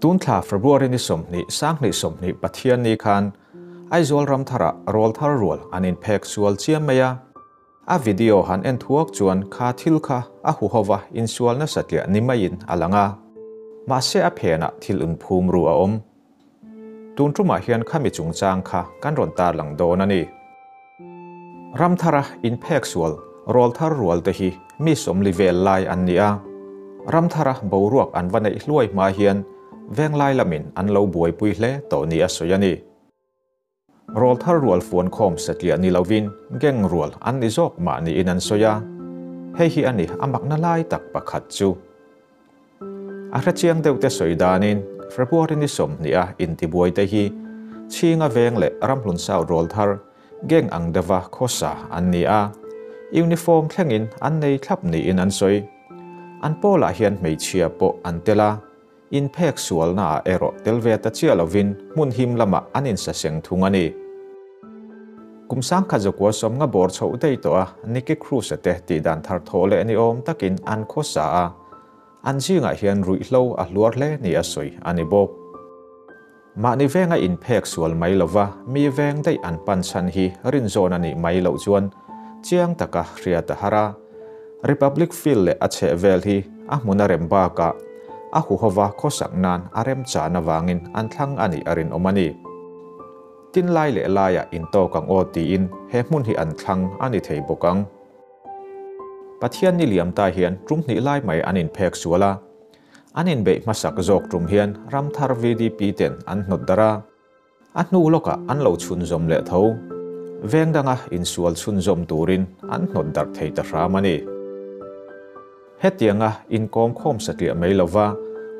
Tun thla February ni 20, 2020 Pathianni khan Aizawl Ramthara rawlthar rual an inphek sual chiam mai a. A video han en thuak chuan kha thil kha a huhova insual nasa tliah ni maiin a lang a. Mahse a phenah thil inphum ru a awm. Tun tumah hian khami chungchang kha kan rawn tarlang dawn a ni. Ramthara inphek sual rawlthar rual te hi mi 40 vel lai an ni a. Ramthara boruak an va neih hluai hma hian venglai lamin an lo buaipui hle tawh ni a sawi a ni. Rawlthar rual fuan khawm satliah ni lovin gang rual an ni zawk mah niin an sawi a. Hei hi a ni a makna lai tak pakhat chu. A hrechiang deuh te sawi danin February ni 20 a intibuai te hi Chhinga veng leh Ramhlun South rawlthar gang ang deuha khawsa an ni a. Uniform thlengin an nei thlap niin an sawi. An pawlah hian hmeichhia pawh an tel a. Inphek sualnaah erawh tel ve ta chiah lovin hmun him lamah an insaseng thung a ni. Kum 1950 bawr chhoh daih tawh a Nicky Cruz-a te tihdan thar thawh leh ni awm takin an khawsa a. An zingah hian ruihhlo a hluar hle ni a sawi a ni bawk. Mahni venga inphek sual mai lova mi veng daih an pan chhan hi rinzawn a nih mai loh chuan chiang taka hriat a har a. Republic Field leh a chheh vel hi a hmun a rem bakah a huhova khawsak nan a rem chan avangin an thlang a nih a rinawm a ni. Tin lai leh laiah intawk ang aw tiin he hmun hi an thlang a ni thei bawk ang. Pathian ni liam ta hian tum hnih lai mai an inphek sual a. An inbeih hmasak zawk tum hian Ramthar VDP ten an hnawt darh a. A hnu lawkah an lo chhunzawm leh tho. Veng danga insual chhunzawm turin an hnawt darh thei ta hram a ni. Hetianga inkawm khawm satliah mai lova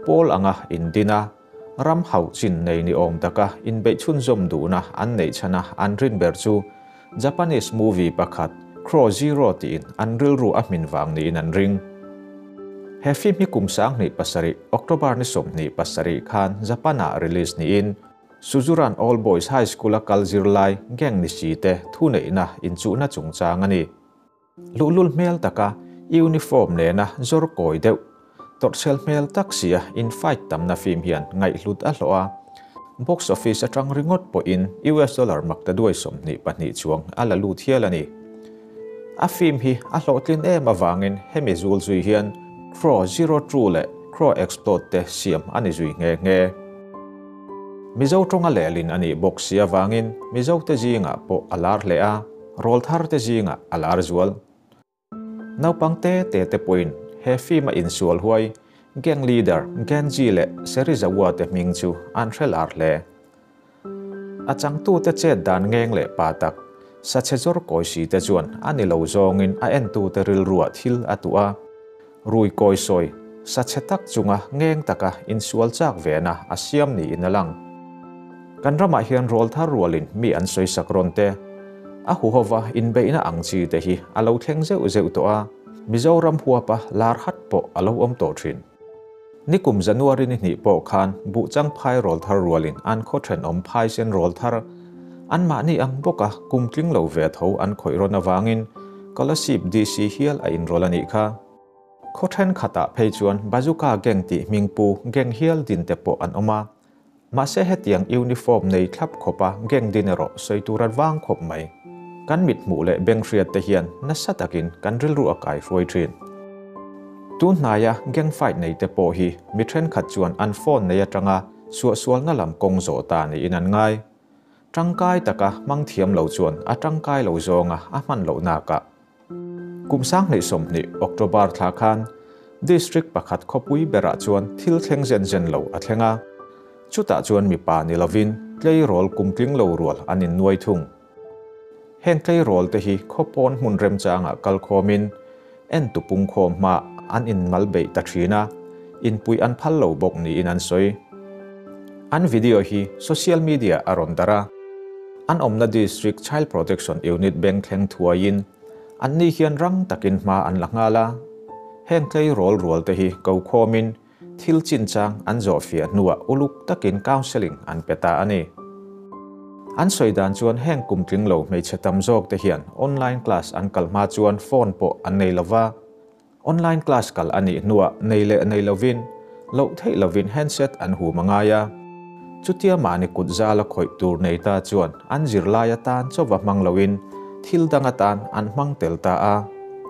pawl anga indin a, ram hauh chin nei ni awm taka inbeih chhunzawm duhna an neih chhan a an rin ber chu Japanese movie pakhat Crow Zero tiin an rilru a hmin vang niin an ring. He film hi kum 2007 October ni 27 khan Japan-ah release niin Suzuran All Boys High School-a kal zirlai gang ni si te thuneihna inchuhna chungchang a ni. Luhlul hmel taka uniform nena zawr kawi deuh, tawrhchhel hmel tak sia in-fight tamna film hian ngaihhlut a hlawh a. Box office atang ringawt pawhin US dollar maktaduai 22 chuang a la lut hial a ni. A film hi a hlawhtlin em avangin hemi zul zui hian Crow Zero Two leh Crow Explode te siam a ni zui nghe nghe. Mizo tawnga lehlin a nih bawk si avangin Mizo te zingah pawh a lar hle a, rawlthar te zingah a lar zual. Naupang te te te pawhin he film a insual huai gang leader Genji leh Serizawa te hming chu an hre lar hle. A changtute chet dan ngeng leh pa tak, sachhe zawr kawi si te chuan a ni lo zawngin a entute rilruah thil a tuah a. Rui kawi sawi, sachhe tak chunga ngeng taka insual chak vena a siam niin a lang. Kan ramah hian rawlthar rualin mi an sawi sak rawn te. A huhova inbeihna ang chi te hi a lo thleng zeuh zeuh tawh a, Mizoram huapa lar hat pawh a lo awm tawh thin. Nikum January ni hnih pawh khan buhchang phai rawlthar rualin an khaw thenawm phai sen rawlthar anmahni ang bawka kum tling lo ve tho an khawih rawn avangin Kolasib DC hial a inrawl a nih kha. Khaw thenkhatah phei chuan Bazooka gang tih hmingpu gang hial din te pawh an awm a. Mahse hetiang uniform nei thlap khawpa gang din erawh sawi tur an vang khawp mai. Kan mit hmuh leh beng hriat te hian nasa takin kan rilru a kai hruai thin. Tun hnaia gang fight nei te pawh hi mi thenkhat chuan an phone nei atanga suahsualna lam kawng zawh ta niin an ngai. Tangkai taka hmang thiam lo chuan a tangkai lo zawnga a hman loh nakah. Kum 2020 October thla khan District pakhat khawpui berah chuan thil thleng zen zen lo a thleng a. Chutah chuan mipa ni lovin tleirawl kum tling lo rual an innuai thung. Heng tleirawl te hi khawpawn hmun remchangah kal khawmin en tupung khawm hma an inmal beih ta thin a, inpui an phal lo bawk niin an sawi. An video hi social media a rawn darh a. An awmna District Child Protection Unit beng thleng thuaiin anni hian rang takin hma an la nghal a. Heng tleirawl rual te hi ko khawmin thil chinchang an zawh fiah hnuah uluk takin counselling an pe ta a ni. An sawi dan chuan heng kum tling lo hmeichhe tam zawk te hian online class an kal hma chuan phone pawh an nei lova. Online class kal a nih hnuah nei leh nei lovin Loh theih lovin handset an hum a ngai a. Chutia mahni kut zala khawih tur nei ta chuan an zirlai atan chauva hmang loin thil dang atan an hmang tel ta a.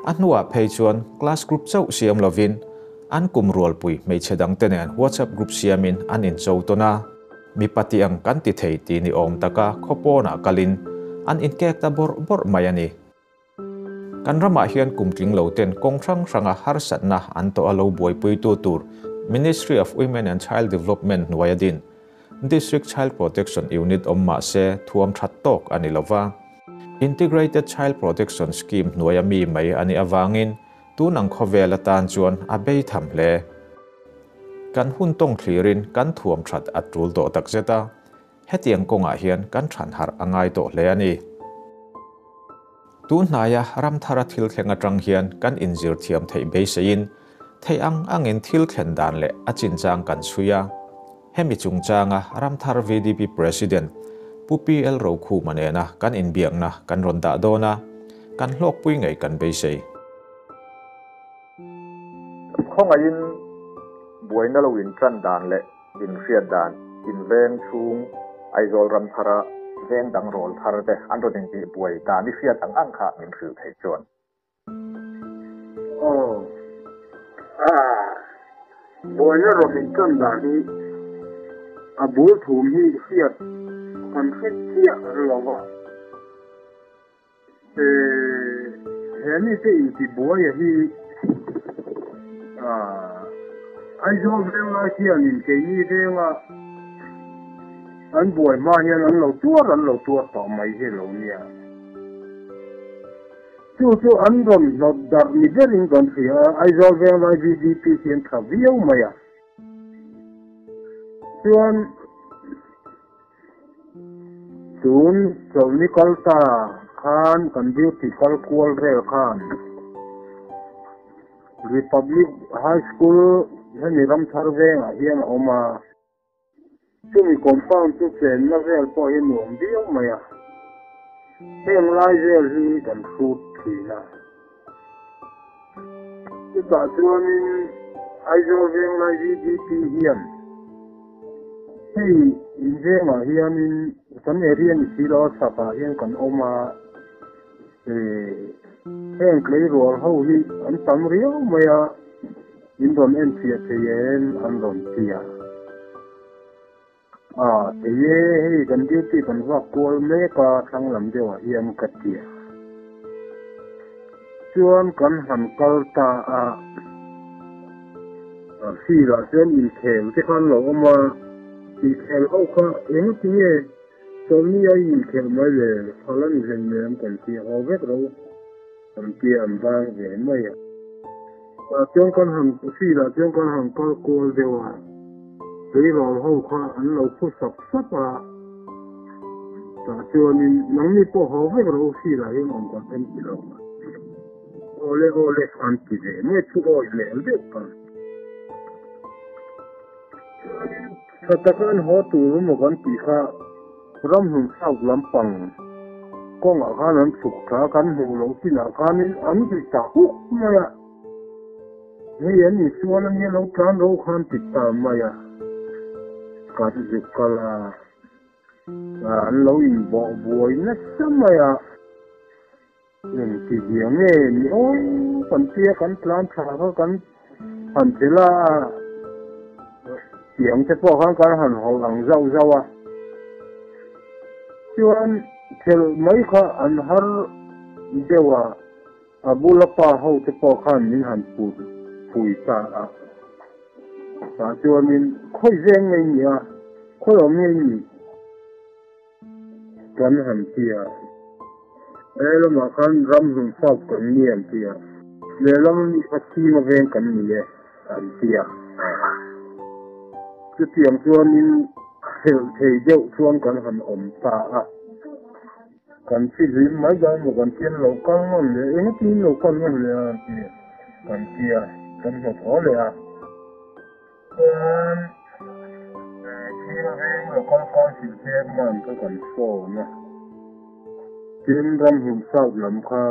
A hnuah phei chuan class group chauh siam lovin an kum rualpui hmeichhe dangte nen WhatsApp group siamin an incho tawn a. Mipa tih ang kan ti thei tih ni awm taka khaw pawnah kalin an inkek ta bawrh bawrh mai a ni. Kan ramah hian kum tling lo ten kawng hrang hranga harsatna an tawh a lo buaipuitu tur Ministry of Women and Child Development hnuaia din District Child Protection Unit awm mah se thuam that tawk a ni lo va. Integrated Child Protection Scheme hnuaia mi mai a nih avangin tun ang khawvel atan chuan a bei tham hle. Kan hun tawng thlirin kan thuam that a tul tawh takzet a, hetiang kawngah hian kan than harh a ngai tawh hle a ni. Tun hnaia ram thara thil thleng atang hian kan inzir thiam theih beiseiin theih ang angin thil thlen dan leh a chinchang kan chhui a. Hemi chungchanga ram thar VDP President Pu PL Rokhuma nena kan inbiakna kan rawn dah dawn a, kan hlawkpui ngei kan beisei. Khawngaihin buaina lo intan dan leh Inhriat dan, Inveng chhung Aizawl ram thara veng dang rawl thar te an rawn intih buai dan i hriat ang ang kha min hrilh theih chuan. Aw. Ah. Buaina rawn intan dan hi a bul thum hi hriat kan hre chiah lo va. He mite intibuaia hi Aizawl venglai hianin keini venga an buai hma hian an lo tuar an lo tuar tawh mai hi lo nia. Chu chu an rawn hnawt darh ni berin kan hria a, Aizawl venglai VDP hian tha viau mai a. Chuan. Tun chawlhni kal ta khan kan duty kal kual vel khan Republic High School hemi Ramthar vengah hian a awm a, chumi compound chu chenna vel pawh hi nuam viau mai a, heng lai vel hi kan hrut thin a. Chutah chuanin Aizawl Venglai VDP hian hei in vengah hianin kan area ni si lo a chhakah hian kan awm a, heng tleirawl ho hi an tam riau mai a, in rawn enfiah thei em an rawn ti a. A, thei e, hei kan duty kan vak kual mek a, thlang lam deuhah hian ka ti a. Chuan kan han kal ta a, field ah chuan inkhel te khan lo awm a, inkhel ho kha eng tinge chawlhni a inkhel mai le, phal a ni hlei nem kan ti a, haw vek ro kan ti a, an bang ve mai a. Tah chuan kan han field ah chuan kan han kal kual deuh a, tleirawl ho kha an lo phu sap sap a, tah chuanin nangni pawh haw vek rawh u field ah hian awm kan en ti lo a, awle awle an ti ve mai chu awi hmel deuh ka. Chuanin tha taka an haw tur emaw kan tih kha Ramhlun South lampang kawngah khan an chhuk thla kan hmuh loh chinah khanin an ri ta huk mai a, hei an insual ania lo tlan ro khan ti ta mai a, kan zuk kal a, an lo inbawh buai nasa mai a, engti zia nge ni aw kan tia kan tlan thla kha kan han chelh a, tiang te pawh khan kan han hawlh ang zauh zauh a, chuan chelh mai kha an har deuh a, a bula pa ho te pawh khan min han put phui ta a, tah chuanin khawi veng ngei ni a, khawi awm ngei ni. Kan han ti a, he lamah khan ram hlum fak kan ni an ti a, lehlam a chhing a veng kan ni e an ti a. Chutiang chuanin helh thei deuh chuan kan han awm ta a, kan thi hlim mai dawn maw kan ti a, lo kal nawn leh engtin lo kal nawn leh a an ti kan ti a, kan hnawt haw leh a. Chuan thil veng local council chairman kha kan phone a, tin ramhlum south lam kha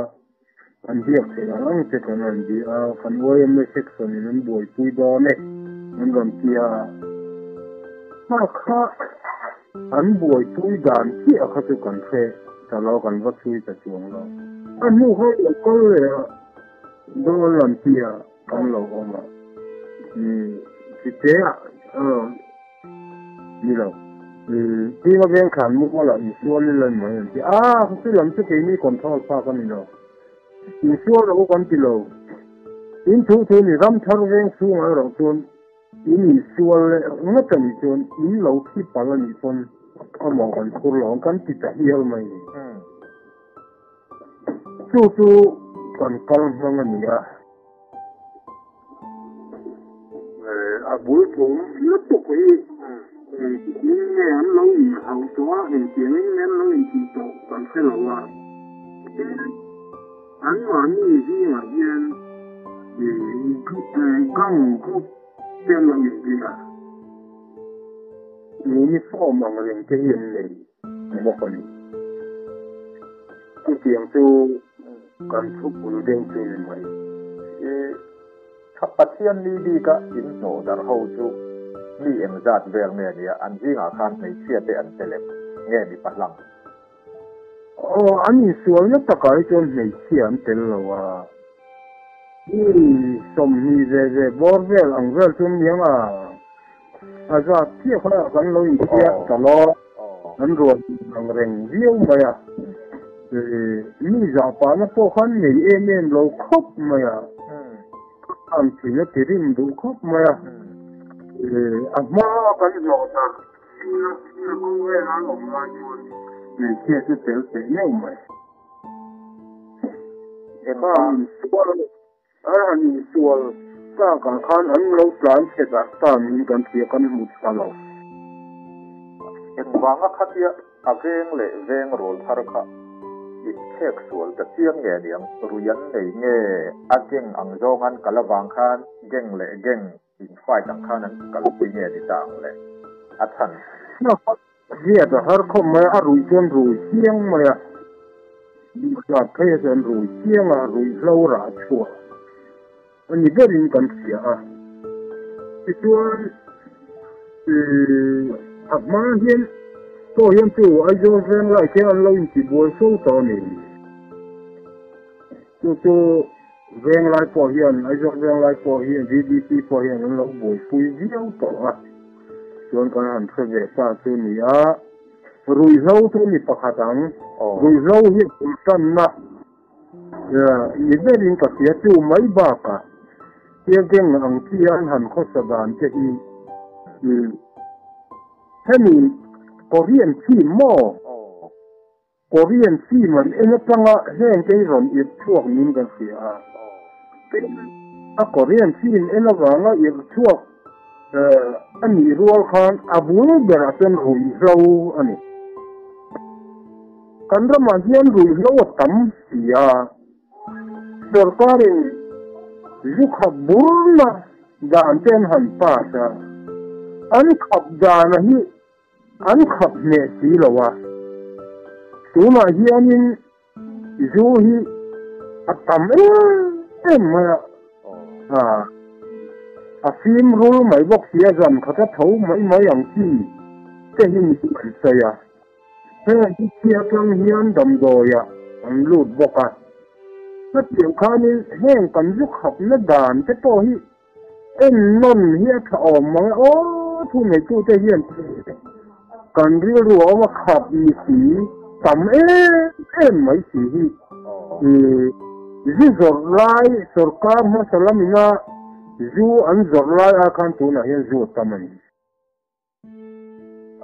an biak theih ang ang che kan rawn bia a, kan yma section in an buaipui dawn e. An rawn ti a, hma kha an buaipui dan chiah kha chu kan hre ta lo, kan va chhui ta chuang lo. A hnu kha lo kal leh a, dawn an ti a, kan lo awm a. Chite ah ni lo, Zinga veng khan mual ah insual ila ni mai an ti a, chu lam chu keini control phak a ni lo. Insual rawh u kan ti lo. In thu thu ni ramthar veng chhungah erawh chuan in insual leh ngawt a nih chuan in lo thi palh a nih pawn a mawh kan phur lo ang kan ti ta hial mai ni. Chu chu kan kal hmang a ni a. A bul thum lutuk hi engtin nge an lo inhauh tawh a, engtiangin nge an lo intih tawh kan hre lo a. Tin, anmahni zingah hian gang group te an lo inbin a, uniform ang reng te hi an nei bawk a ni. Chutiang chu kan thupui deuh chu ni mai. Tha Pathian ni bika in hnawh darh ho chu mi engzat vel nge nia an zingah khan hmeichhia te an tel em? Nge mipa hlang? Aw, an insualna takah hi chuan hmeichhia an tel lo a. Mi 20 ve ve bawr vel ang vel chu an niang a, a zat chiah kha kan lo inchhiah ta lo. An rual ang reng viau mai a. Mi zahpahna pawh khan nei em em lo khawp mai a. An thin a ti rim duh khawp mai a. A hma kan hlawh darh thil ko vel an awm lai chuan hmeichhia chu tel teh meuh mai. A han insual takah khan an lo tlan chhe darh ta niin kan hria, kan hmu tha lo. Engvanga khatia a veng leh veng rawl thar kha inkhek sual ta chiang nge niang, rui an nei nge a geng ang zawng an kal avang khan geng leh geng in fight ang khan an kalpui nge ni ta ang le a chhan. Riat a har khawp mai a, a ruih chuan rui chiang mai a, duhzat phei a chuan rui chiang a, ruihhlo rah chhuah a ni berin kan hria a. Tichuan ih a hma hian pawh hian chu Aizawl veng lai khian an lo intibuai fo tawh a ni. Chu chu veng lai pawh hian Aizawl veng lai pawh hian VDC pawh hian an lo buaipui viau tawh a, chuan kan han hre ve ta chu ni a, ruihhlo chu ni pakhat ang, ruihhlo hi a bul tanna ni berin ka hria chu mai bakah tia geng ang chi an han khawsa dan te hi hemi Korean team maw? Korean film an en atanga heng te hi rawn irh chhuak niin kan hria a. Tin, a Korean film en avanga irh chhuak a nih rual khan a bul berah chuan ruihhlo a ni. Kan ramah hian ruihhlo a tam si a, sorkarin zu khap burna dan te an han pass a, an khap dana hi An khap hneh si lo a, tunah hianin zu hi a tam em em mai a, a fim rul mai bawk si a, zan khat a tho mai mai ang chi te hi mi an sawi a. Heng hi chhia tlang hian damdawiah an lut bawk a, hetiang khanin heng kan zu khapna dan te pawh hi En nawn hi a tha awm mang e aw, thu neitute hian kan rilru a awm a khap ni si, tam em em mai si hi. Zu zawrh lai sorkar hmasa lamina zu an zawrh lai ah khan tunah hian zu a tam a ni.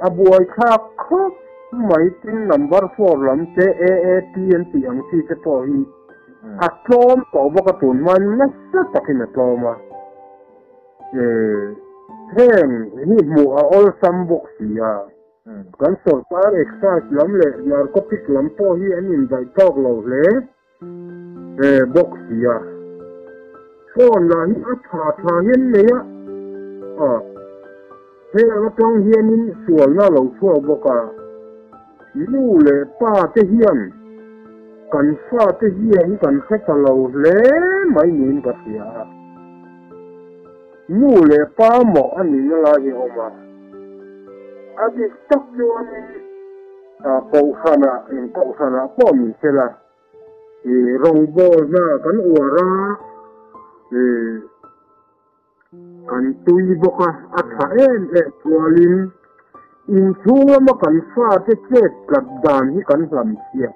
A buaithlak khawp mai tin number four lam te AAP an tih ang chi te pawh hi a tlawm tawh bawk a tun hmain nasa takin a tlawm a. Heng hi hmuh a awlsam bawk si a. Kan sorkar excise lam leh narcotic lam pawh hi an indaih tawk lo hle. Bawk si a. Phone lah hi a tha tha hian nei a, a heng atang hianin sualna a lo chhuak bawk a, nu leh pa te hian kan fa te hian kan hre ta lo hle mai niin ka hria a. Nu leh pa mawh a nihna lai hi a awm a. A dik tak chuanin Kohhranah, eng Kohhranah pawh ni sela, rawngbawlna kan uar a, kan tui bawk a, a tha em em chuanin inchhung lama kan fate chet tlat dan hi kan hlamchhiah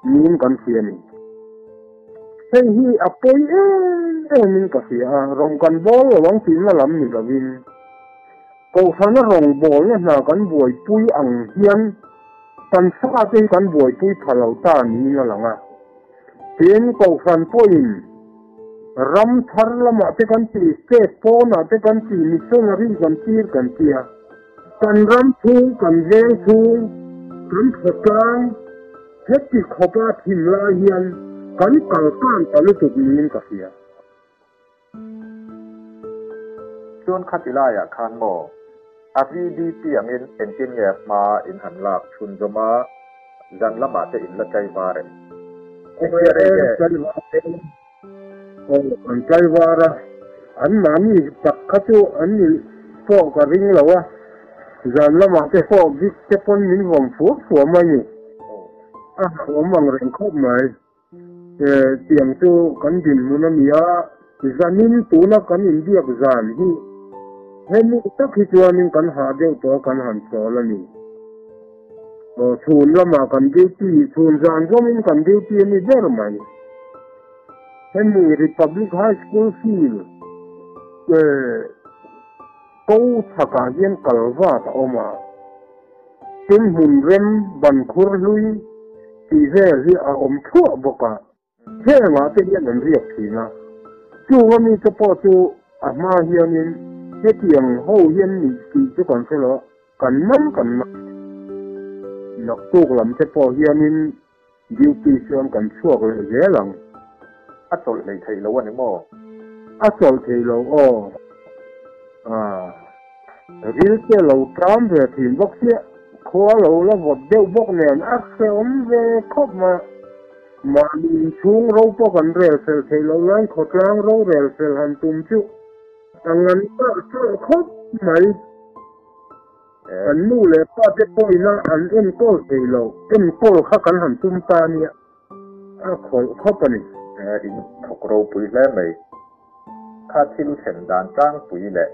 niin kan hria a ni. Hei hi a pawi em emin ka hria a, rawng kan bawl lo ang tihna lam ni lovin Kohhrana rawngbawlna hna kan buaipui ang hian kan fate hi kan buaipui pha lo ta niin a lang a. Tin, Kohhran pawhin ram thar lamah te kan ti, state pawnah te kan ti, missionary kan tir kan ti a. Kan ram chhung, kan veng chhung, kan khawtlang heti khawpa thim lai hian kan kal tan ta lutuk niin ka hria. Chuan khati laiah khan maw a VDP angin engtin nge hma in han lak chhunzawm a, zan lamah te in la tlaivar em? Engtia rei nge? Aw, an tlaivar a, an mahni tak kha chu an ni pawh ka ring lo a, zan lamah te pawh bik te pawn min vawm fuam fuam a ni. A hlauhawm ang reng khawp mai. Tiang chu kan dinhmun a ni a, zanin tuna kan inbiak zan hi hemi tak hi chuanin kan hah deuh tawh a kan han chawl a ni. Aw chhun lamah kan duty, chhun zan zawmin kan duty a ni ber mai. Hemi Republic High School field ko chhakah hian kalvat a awm a. Tin hmun rem ban khur hlui tih vel hi a awm thuah bawk a, hengah te hian an riak thin a. Chung a mite pawh chu a hma hianin hetiang ho hian nih tih chu kan hre lo a, kan man kan man. Naktuk lam te pawh hianin duty chuan kan chhuak leh zel ang. A chawlh hlei thei lo a ni maw? A chawlh thei lo aw. Aah. Ril te lo tram ve thin bawk chiah. Khua lo la vawt deuh bawk nen a hrehawm ve khawp mai. Mahni inchhung ro pawh kan rel fel theih loh laiin khawtlang ro rel fel han tum chu a ngan chawrh chawrh khawp mai. Kan nu leh pa te pawhin a an enkawl thei lo, enkawl kha kan han tum ta a nia, a khawlh khawp a ni. In thawk ropui hle mai. Kha thil thlen dan tlangpui leh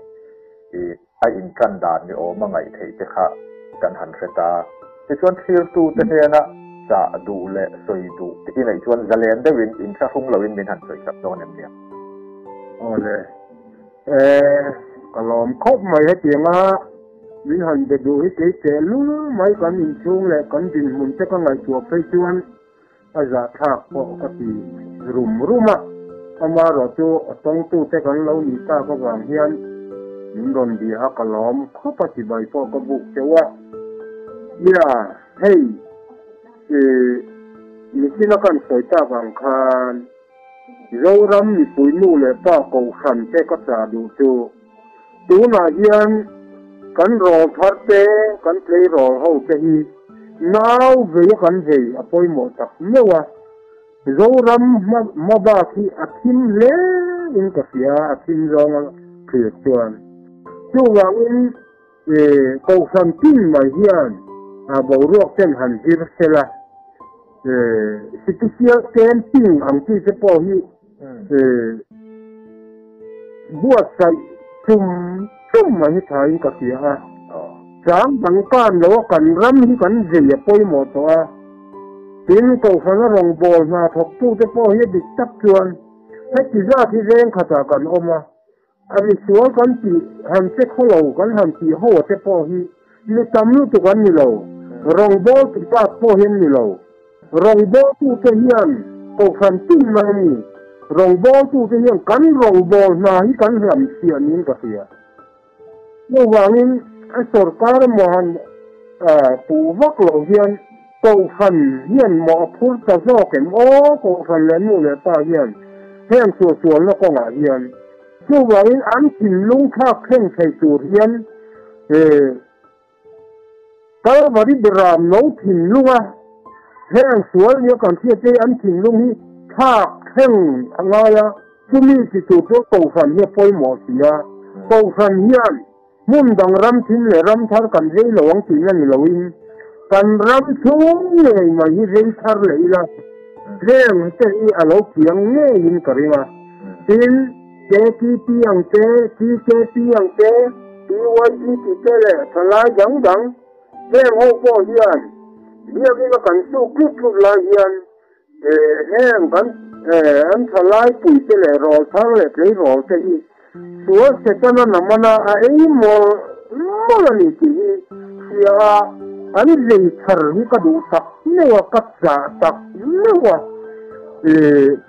i a intan dan ni awm a ngaih theih te kha kan han hre ta. Tichuan thlirtute hnena chah duh leh sawi duh te i neih chuan zalen deuhin inthlahrung loin min han sawi sak dawn em nia? Awle. E, ka lawm khawp mai hetianga min han be duh hi kei teh lul mai kan inchhung leh kan dinhmun te ka ngaihtuah phei chuan a zahthlak pawh ka ti rum rum a, amaherawh chu a tawngtute kan lo nih tak avang hian min rawn bia a, ka lawm khawp a chibai pawh ka buk teuh a. Nia, hei, i michina kan sawi tak ang khan Zoram mipui nu leh pa kohhran te ka chah duh chu tunah hian kan rawl thar te, kan tleirawl ho te hi nau vei a kan vei a pawimawh tak meuh a. Zoram hma bak hi a thim hle in ka hria, a thim zawng a thlir chuan. Chuvangin kohhran tin mai hian boruak ten han zir sela. Special camping ang chi te pawh hi buatsaih chum chum mai hi thain ka hria a. Chang dang kan lo a kan ram hi kan zei a pawimawh tawh a. Tin, Kohhrana rawngbâwl hna thawktute pawh hi a dik tak chuan heti zat hi veng khatah kan awm a. A misual kan tih han che khaw lo kan han tih ho a te pawh hi mi tam lutuk an ni lo. Rawngbâwl tu bak pawh hi an ni lo. Rawngbâwl tute hian kohhran tin mai a ni. Rawngbâwl tute hian kan rawngbâwl hna hi kan hlam chhiah niin ka hria. Chuvangin a sorkar emaw han puh vak loh hian kohhran hian mawh a phur ta zawk em aw, kohhran leh nu leh pa hian heng suahsualna kawngah hian. Chuvangin an thinlung thlak thleng thei tur hian Kalvari beram no thinlunga heng sual nia kan hriat te an thinlung hi thlak thleng a ngai a, chumi ti tur chuan kohhran hi a pawimawh si a. Kohhran hian hmun dang ram thim leh ram thar kan vei lo ang tihna ni loin kan ram chhung ngei mai hi vei thar leh ila, heng te hi a lo kiang ngeiin ka ring a. Tin, KTP ang te, TKP ang te, PYD tih te leh thalai dang dang heng ho pawh hian biakina kan suk tlut tlut lai hian heng kan an thalai puite leh rawl thar leh tleirawl te hi sual Setana namana a ei mawlh mawlh a ni tih hi hria a, an zei thar hi ka duh tak meuh a, ka chah tak meuh a,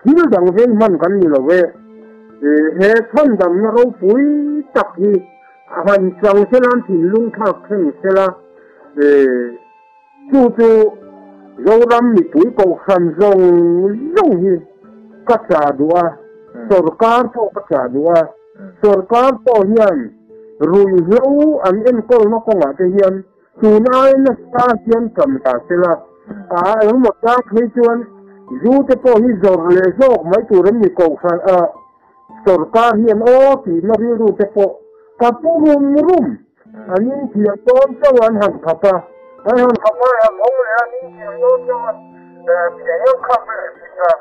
thil dang vei hman kan ni lo e. He chhandamna ropui tak hi a han chang sela, an thinlung thlak thleng sela, chu chu Zoram mipui kohhran zawng zawng hi ka chah duh a, sorkar pawh ka chah duh a, sorkar pawh hian ruihhlo an enkawlna kawngah te hian tun ai nasa hian tam ta sela, a engemaw chang phei chuan zu te pawh hi zawrh leh zawk mai tur an ni kohhran a, sorkar hian aw tihna rilru te pawh ka pu rum rum. An inthiam dawn chauh an han khap a, an han khap a, an hawng leh a, an inthiam dawn chauh a, thiang khap leh thin a.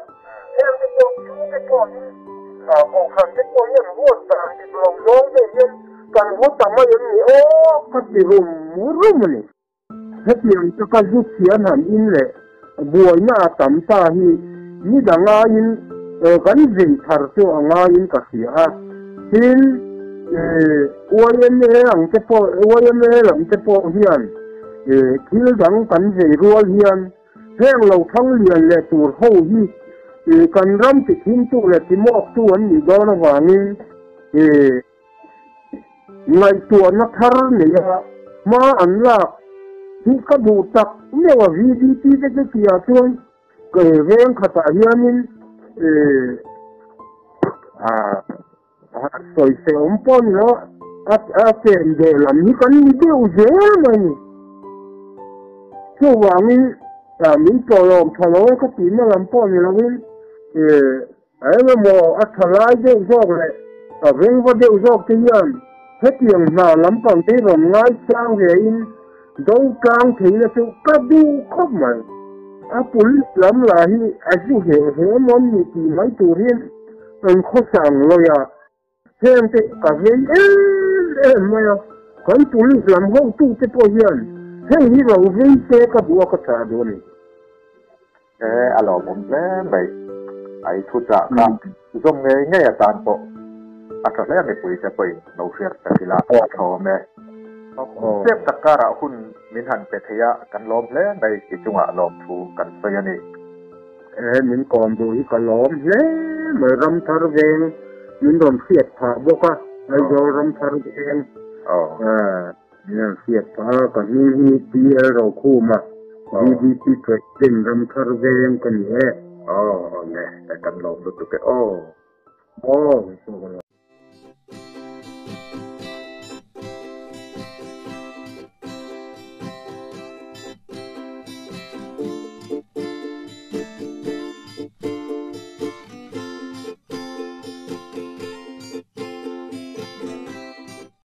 Heng te pawh chu te pawh hi kohhran te pawh hian huat dan dik lo zawng te hian kan haw ta mai em ni aw ka ti rum rum a ni. Hetiang taka zu chhian han in leh buaina a tam ta hi ni dang aiin kan zei thar chu a ngaiin ka hria a. Tin, yma ang te pawh, yma lam te pawh hian thil dang kan zei rual hian heng lo thang lian leh tur ho hi kan ram ti thimtu leh ti mawktu an nih dawn avangin Ngaihtuahna thar neia hma an lak hi ka duh tak meuh a, VDP te chu tihah chuan ka veng khatah hianin sawi awm pawh ni lo a chen ve lam hi kan ni deuh zel mai ni. Chuvangin min tawlawm tha lo e ka tihna lam pawh ni loin Eng emaw a tha lai deuh zawk leh a vengva deuh zawk te hian hetiang hna lampang te rawn ngaisang ve in do tlang theihna chu ka duh khawp mai. A police lam lah hi a zu heh heh emaw an nih tih mai tur hian an khawsang lawi a. Heng te ka vei em em mai a, kan police lam hotu te pawh hian heng hi lo vei se ka duh a ka chah duh a ni. E, a lawmawm hle mai. A i thu chah kha zawm ngei ngei atan pawh a tha hle a mipui te pawhin lo hriat tak ila a thlawm e. Step tak karah hun min han pe thei a, kan lawm hle mai i chungah lawmthu kan sawi a ni. E, min kawm duh hi ka lawm hle mai, Ramthar veng min rawn hriat phah bawk a, Aizawl Ramthar veng min rawn hriat phah a, ka hming hi PL Rokhuma, VDP President Ramthar veng ka ni e. Aw, le, kan lawm lutuk e aw. Aw, ka lawm.